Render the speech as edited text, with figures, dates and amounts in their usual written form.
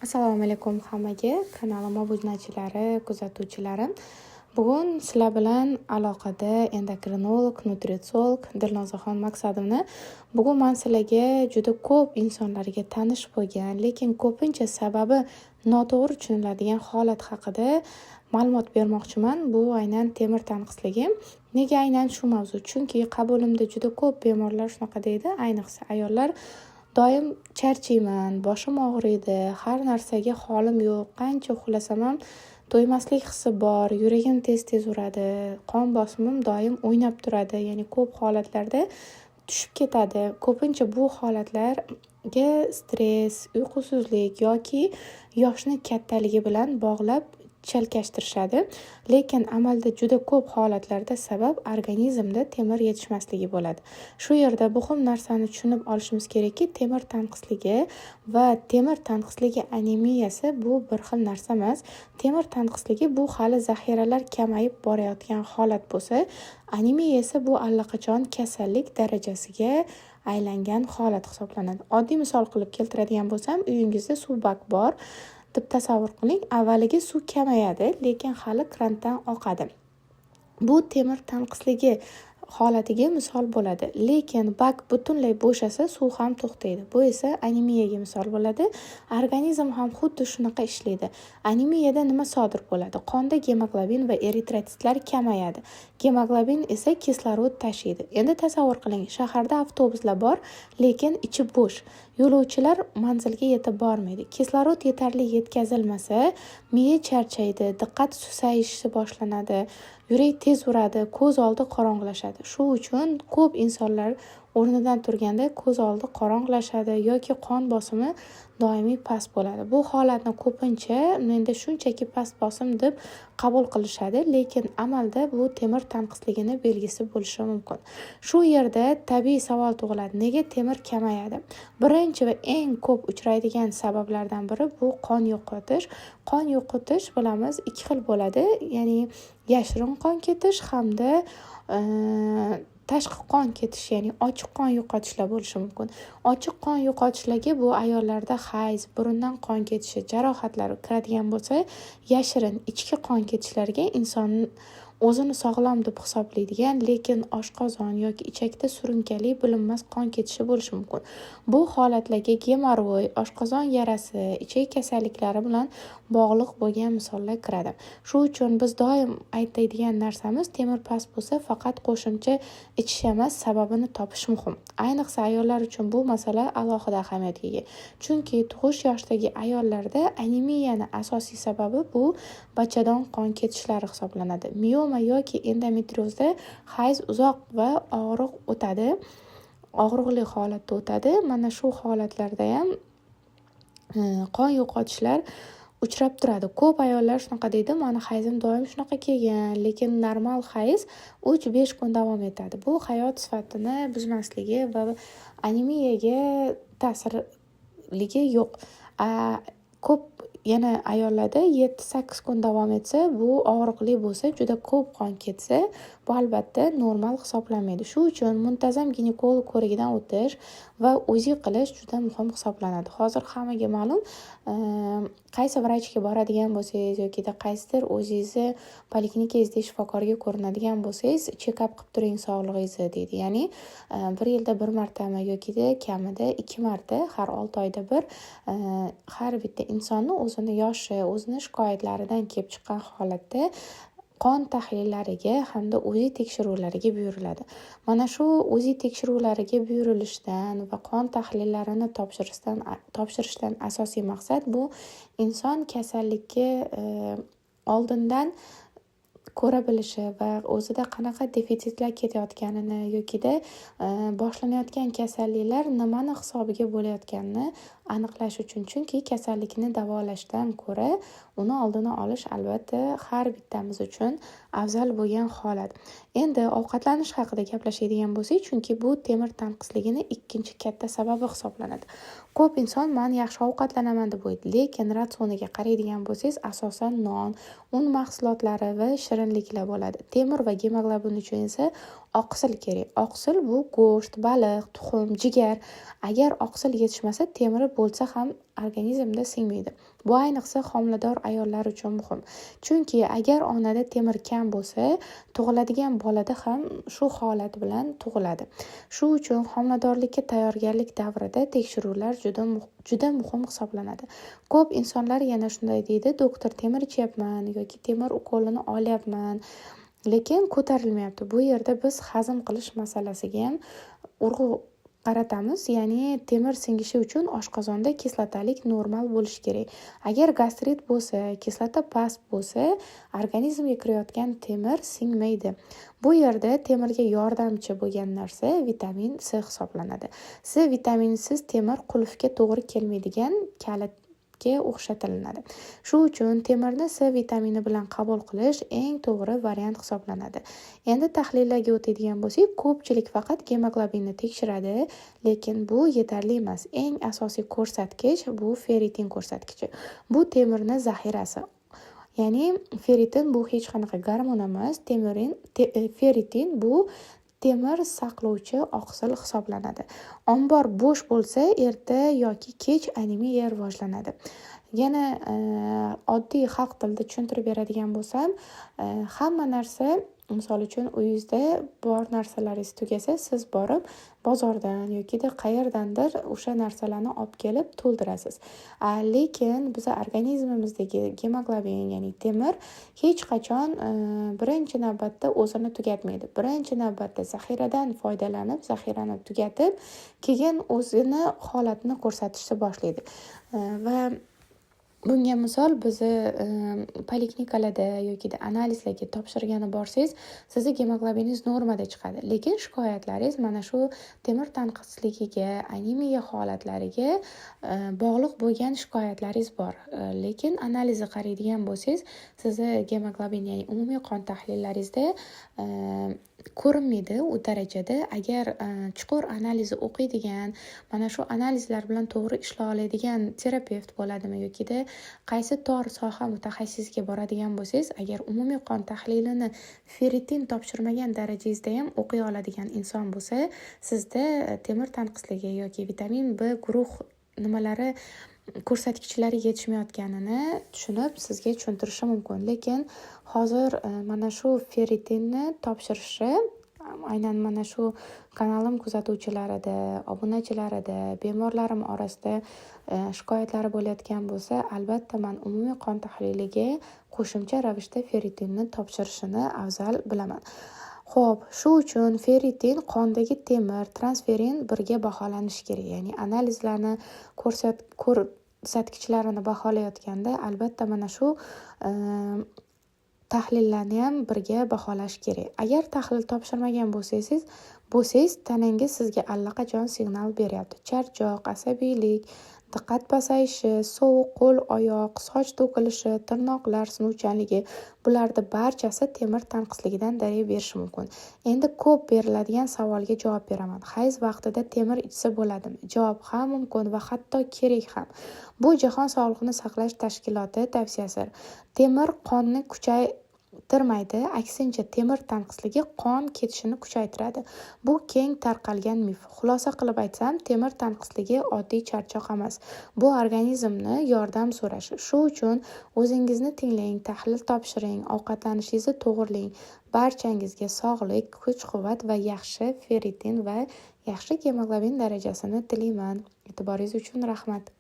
Assalomu alaykum hammaga, kanalim obunachilari, kuzatuvchilarim. Bugun sizlar bilan aloqada endokrinolog, nutritsiolog Dilnozaxon Maqsadovna. Bugun man sizlarga juda ko'p insonlarga tanish bo'lgan, lekin ko'pincha sababi noto'g'ri tushuniladigan holat haqida ma'lumot bermoqchiman. Bu aynan temir tanqisligi. Nega aynan shu mavzu? Chunki qabulimda juda ko'p bemorlar shunaqa deydi, ayniqsa ayollar: doim charchayman, boshim og'riydi, har narsaga holim yo'q, qancha uxlasam ham to'ymaslik hissi bor, yuragim tez-tez uradi, qon bosimim doim o'ynab turadi, ya'ni ko'p holatlarda tushib ketadi. Ko'pincha bu holatlarga stress, uyqusizlik yoki yoshni kattaligi bilan bog'lab chalkashtirishadi. Lekin amalda juda ko'p holatlarda sabab organizmda temir yetishmasligi bo'ladi. Shu yerda muhim narsani tushunib olishimiz kerakki, temir tanqisligi va temir tanqisligi anemiyasi bu bir xil narsa emas. Temir tanqisligi bu hali zaxiralar kamayib borayotgan holat bo'lsa, anemiya esa bu allaqachon kasallik darajasiga aylangan holat hisoblanadi. Oddiy misol qilib keltiradigan bo'lsam, uyingizda suv bak bor deb tasavvur qiling. Avvaliga suv kamayadi, lekin hali krandan oqadi. Bu temir tanqisligi holatiga misol bo'ladi. Lekin bak butunlay bo'shasa, suv ham to'xtaydi. Bu esa anemiyaga misol bo'ladi. Organizm ham xuddi shunaqa ishlaydi. Anemiyada nima sodir bo'ladi? Qonda gemoglobin va eritrotsitlar kamayadi. Gemoglobin esa kislorod tashiydi. Endi tasavvur qiling, shaharda avtobuslar bor, lekin ichi bo'sh. Yo'lovchilar manzilga yetib bormaydi. Kislorod yetarli yetkazilmasa, miya charchaydi, diqqat susayishi boshlanadi, yurak tez uradi, ko'z oldi qorong'ilashadi. Shu uchun ko'p insonlar o'rnidan turganda ko'z oldi qorong'ilashadi yoki qon bosimi doimiy past bo'ladi. Bu holatni ko'pincha menda shunchaki past bosim deb qabul qilishadi, lekin amalda bu temir tanqisligini belgisi bo'lishi mumkin. Shu yerda tabiiy savol tug'iladi: nega temir kamayadi? Birinchi va eng ko'p uchraydigan sabablardan biri bu qon yo'qotish. Qon yo'qotish, bilamiz, ikki xil bo'ladi, ya'ni yashirin qon ketish hamda tashqi qon ketish, ya'ni ochiq qon yo'qotishlar bo'lishi mumkin. Ochiq qon yo'qotishlarga bu ayollarda hayz, burundan qon ketishi, jarohatlar kiradigan bo'lsa, yashirin ichki qon ketishlarga inson o'zini sog'lom deb hisoblaydigan, lekin oshqozon yoki ichakda surunkali bilinmas qon ketishi bo'lishi mumkin. Bu holatlarga gemoroy, oshqozon yarasi, ichak kasalliklari bilan bog'liq bo'lgan misollar kiradi. Shu uchun biz doim aytadigan narsamiz: temir past bo'lsa, faqat qo'shimcha ichish emas, sababini topish muhim. Ayniqsa ayollar uchun bu masala alohida ahamiyatga ega. Chunki tug'ish yoshidagi ayollarda anemiyani asosiy sababi bu bachadon qon ketishlari hisoblanadi. Mioma yoki endometriozda hayz uzoq va og'riq o'tadi, og'riqli holatda o'tadi. Mana shu holatlarda ham qon yo'qotishlar uchrab turadi. Ko'p ayollar shunaqa deydi: mani hayzim doim shunaqa kelgan, lekin normal hayz 3-5 kun davom etadi. Bu hayot sifatini buzmasligi va anemiyaga ta'sirligi yo'q. Ko'p yana ayollarda 7-8 kun davom etsa, bu og'riqli bo'lsa, juda ko'p qon ketsa, bu albatta normal hisoblanmaydi. Shu uchun muntazam ginekolog ko'rigidan o'tish va УЗИ qilish juda muhim hisoblanadi. Hozir hammaga ma'lum, qaysi vrachga boradigan bo'lsangiz yokida qaysidir o'zingizni poliklinikangizda shifokorga ko'rinadigan bo'lsangiz, check-up qilib turing sog'lig'ingizni deydi. Ya'ni bir yilda bir martami yokida kamida 2 marta, har 6 oyda bir har bitta insonni o'zini yoshi, o'zini shikoyatlaridan kelib chiqqan holatda qon tahlillariga hamda УЗИ tekshiruvlariga buyuriladi. Mana shu УЗИ tekshiruvlariga buyurilishdan va qon tahlillarini topshirishdan asosiy maqsad bu inson kasallikka oldindan ko'ra bilishi va o'zida qanaqa defitsitlar ketayotganini yokida boshlanayotgan kasalliklar nimani hisobiga bo'layotganini aniqlash uchun. Chunki kasallikni davolashdan ko'ra uni oldini olish albatta har bittamiz uchun afzal bo'lgan holat. Endi ovqatlanish haqida gaplashadigan bo'lsak, chunki bu temir tanqisligini ikkinchi katta sababi hisoblanadi. Ko'p inson man yaxshi ovqatlanaman deb o'ylaydi, lekin ratsioniga qaraydigan bo'lsangiz, asosan non, un mahsulotlari va shirinliklar bo'ladi. Temir va gemoglobin uchun esa oqsil kerak. Oqsil bu go'sht, baliq, tuxum, jigar. Agar oqsil yetishmasa, temiri bo'lsa ham organizmda singmaydi. Bu ayniqsa homilador ayollar uchun muhim. Chunki agar onada temir kam bo'lsa, tug'iladigan bolada ham shu holat bilan tug'iladi. Shu uchun homiladorlikka tayyorgarlik davrida tekshiruvlar juda muhim hisoblanadi. Ko'p insonlar yana shunday deydi: doktor, temir ichyapman yoki temir ukolini olyapman, lekin ko'tarilmayapti. Bu yerda biz hazm qilish masalasiga ham urg'u qaratamiz, ya'ni temir singishi uchun oshqozonda kislotalik normal bo'lishi kerak. Agar gastrit bo'lsa, kislota past bo'lsa, organizmga kirayotgan temir singmaydi. Bu yerda temirga yordamchi bo'lgan narsa vitamin C hisoblanadi. C vitaminisiz temir qulfga to'g'ri kelmaydigan kalitga o'xshatilinadi. Shu uchun temirni C vitamini bilan qabul qilish eng to'g'ri variant hisoblanadi. Endi tahlillarga o'tadigan bo'lsak, ko'pchilik faqat gemoglobinni tekshiradi, lekin bu yetarli emas. Eng asosiy ko'rsatkich bu ferritin ko'rsatkichi. Bu temirni zaxirasi. Ya'ni ferritin bu hech qanaqa gormon emas. Ferritin bu temir saqlovchi oqsil hisoblanadi. Ombor bo'sh bo'lsa, erta yoki kech anemiya rivojlanadi. Yana oddiy xalq tilida tushuntirib beradigan bo'lsam, hamma narsa, misol uchun, uyingizda bor narsalaringiz tugasa, siz borib bozordan yokida qayerdandir o'sha narsalarni olib kelib to'ldirasiz. Lekin biza organizmimizdagi gemoglobin, ya'ni temir hech qachon birinchi navbatda o'zini tugatmaydi. Birinchi navbatda zaxiradan foydalanib, zaxirani tugatib, keyin o'zini holatini ko'rsatishni boshlaydi. Va bunga misol, bizni poliklinikalarda yokida analizlarga topshirgani borsangiz, sizni gemoglobiningiz normada chiqadi, lekin shikoyatlaringiz mana shu temir tanqisligiga, anemiya holatlariga bog'liq bo'lgan shikoyatlaringiz bor. Lekin analizni qaraydigan bo'lsangiz, sizni gemoglobin, ya'ni umumiy qon tahlillaringizda ko'rinmaydi u darajada. Agar chuqur analizni o'qiydigan, mana shu analizlar bilan to'g'ri ishlay oladigan terapevt bo'ladimi yokida qaysi tor soha mutaxassisiga boradigan bo'lsangiz, agar umumiy qon tahlilini ferritin topshirmagan darajangizda ham o'qiy oladigan inson bo'lsa, sizda temir tanqisligi yoki vitamin B guruh nimalari ko'rsatkichlari yetishmayotganini tushunib, sizga tushuntirishi mumkin. Lekin hozir mana shu ferritinni topshirishi aynan mana shu kanalim kuzatuvchilarida, obunachilarida, bemorlarim orasida shikoyatlari bo'layotgan bo'lsa, albatta man umumiy qon tahliliga qo'shimcha ravishda ferritinni topshirishini afzal bilaman. Xo'p, shu uchun ferritin, qondagi temir, transferin birga baholanishi kerak. Ya'ni analizlarni ko'rsatkinchlarini baholayotganda albatta mana shu tahlillarni ham birga baholash kerak. Agar tahlil topshirmagan bo'lsangiz, tanangiz sizga allaqachon signal beryapti. Charchoq, asabiylik, diqqat pasayishi, sovuq qo'l, oyoq, soch to'kilishi, tirnoqlar sinuvchanligi, bularni barchasi temir tanqisligidan darak berishi mumkin. Endi ko'p beriladigan savolga javob beraman. Hayz vaqtida temir ichsa bo'ladimi? Javob: ha, mumkin va hatto kerak ham. Bu Jahon sog'liqni saqlash tashkiloti tavsiyasi. Temir qonni kuchaytirmaydi, aksincha, temir tanqisligi qon ketishini kuchaytiradi. Bu keng tarqalgan mif. Xulosa qilib aytsam, temir tanqisligi oddiy charchoq emas. Bu organizmni yordam so'rashi. Shu uchun o'zingizni tinglang, tahlil topshiring, ovqatlanishingizni to'g'rilang. Barchangizga sog'lik, kuch-quvvat va yaxshi ferritin va yaxshi gemoglobin darajasini tilayman. E'tiboringiz uchun rahmat.